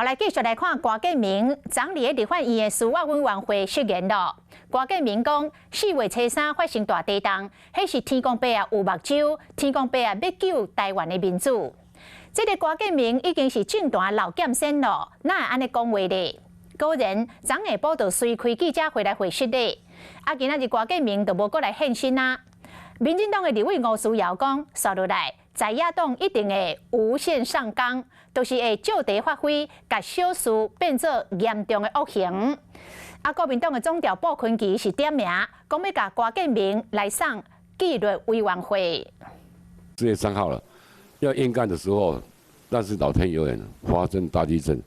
來繼續來看郭建明，昨日立法院的司法委員會釋言咯。郭建明講，4月初3發生大地動，彼是天公伯啊有目睭，天公伯啊欲救台灣的民主。這个郭建明已經是政壇老劍仙咯，哪會按呢講話咧？果然，昨下晡就隨開記者會來回釋咧。啊，今仔日郭建明就無閣來現身啊。民進黨的立委吳思瑤講，紲落來在野黨一定會無限上綱，就是會借題發揮，共小事變做嚴重的惡行。啊，國民黨的總召傅崐萁是點名，講欲共郭建明來送紀律委員會。 4月3號了，要驗幹的時候，但是老天有眼，發生大地震，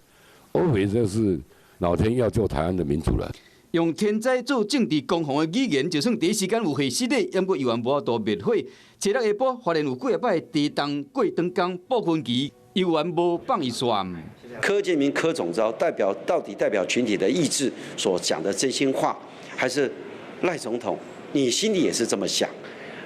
我認為這是老天要救台灣的民主了。用天災做政治攻防的語言，就算第一時間有會失禮，毋過猶原無法度滅火。初六下晡，花蓮有幾仔擺地動過長工，傅崐萁猶原無放伊線。柯建銘柯總召代表到底代表群體的意志所講的真心話，還是賴總統？你心裡也是這麼想？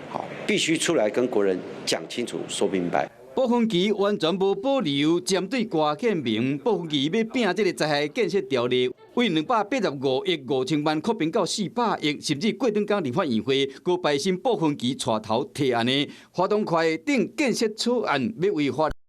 好，必須出來跟國人講清楚、說明白。傅崐萁完全無保留針對郭建明，傅崐萁欲拚這个災害建設條例，為285.5億5千萬擴編到400億，甚至過長工立法院會，閣敗審傅崐萁帶頭提案的華東快等建設草案，欲為花。